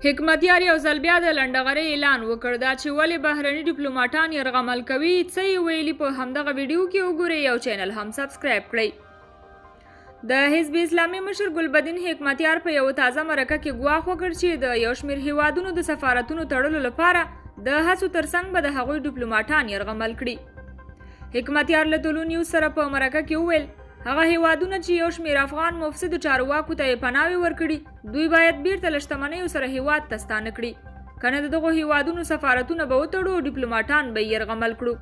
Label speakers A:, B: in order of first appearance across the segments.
A: حکمتیار یو ځل بیا د لنډغرۍ اعلان وکړ. دا چې ولې بهرني ډیپلوماټان یرغمل کوي، څه یې ویلي، په همدغه ویډیو کې وګورئ او چینل هم سبسکرایب کړئ. د حزب اسلامي مشر ګلبدین حکمتیار په یوه تازه مرکه کې ګواښ وکړ چې د یو شمېر هیوادونو د سفارتونو تړلو لپاره د هڅو ترڅنګ به د هغوی ډیپلوماټان یرغمل کړي. حکمتیار له طلوع نیوز سره په مرکه کې وویل، هغه هیوادونه چې یو شمېر افغان مفسدو چارواکو ته یې پناوې ورکړي، دوی باید بیرته له شتمنیو سره هیواد ته ستانه کړي، کنه د دغو هیوادونو سفارتونه به وتړو او ډیپلوماټان به یې یرغمل کړو.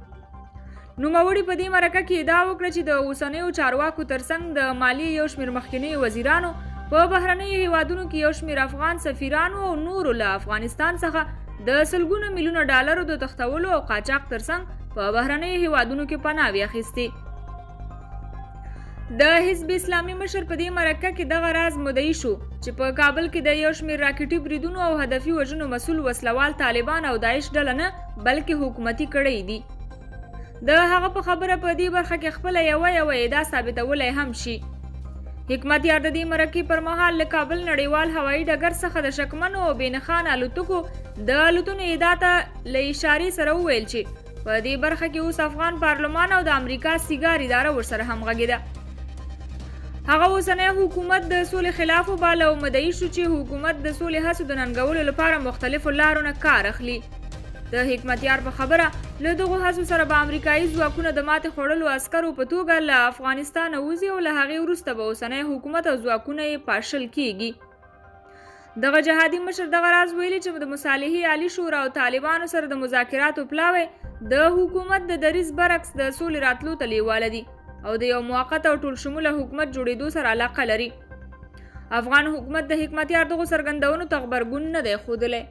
A: نوموړي په دې مرکه کې ادعا وکړه چې د اوسنیو چارواکو ترڅنګ د مالیې یو شمېر مخکنیو وزیرانو، په بهرنیو هیوادونو کې یو شمېر افغان سفیرانو او نورو له افغانستان څخه د سلګونه میلیونه ډالرو د تښتولو او قاچاق ترڅنګ په بهرنیو هیوادونو کې پناوې اخیستې. د حزب اسلامي مشر په دې مرکه کې دغه راز مدعي شو چې په کابل کې د یو شمېر راکټي بریدونو او هدفي وژنو مسول وسلوال طالبان او داعش ډله نه، بلکې حکومتي کړۍ دي. د هغه په خبره په دې برخه کې خپله یوه یوه ادعا ثابتولای هم شي. حکمتیار د دې مرکې پر مهال له کابل نړیوال هوایي ډګر څخه د شکمنو او بې نښانه الوتکو د الوتنو ادعا ته له اشارې سره وویل چې په دې برخه کې اوس افغان پارلمان او د امریکا سیګار اداره ورسره همغږې ده. هغه اوسنی حکومت د سولې خلاف وباله او مدعي شو چې حکومت د سولې هڅو د ننګولو لپاره مختلفو لارو نه کار اخلي. د حکمتیار په خبره له دغو هڅو سره به امریکایي ځواکونه د ماتې خوړلو عسکرو په توګه له افغانستانه وځي او له هغې وروسته به اوسنی حکومت او ځواکونه یې پاشل کیږي. دغه جهادي مشر دغه راز ویلي چې د مصالحې عالي شورا او طالبانو سره د مذاکراتو پلاوی د حکومت د دریځ برعکس د سولې راتلو ته لیواله دي او د یو موقت او ټول شموله حکومت جوړېدو سره علاقه لري. افغان حکومت د حکمتیار دغو څرګندونو ته غبرګون نه دی ښودلی.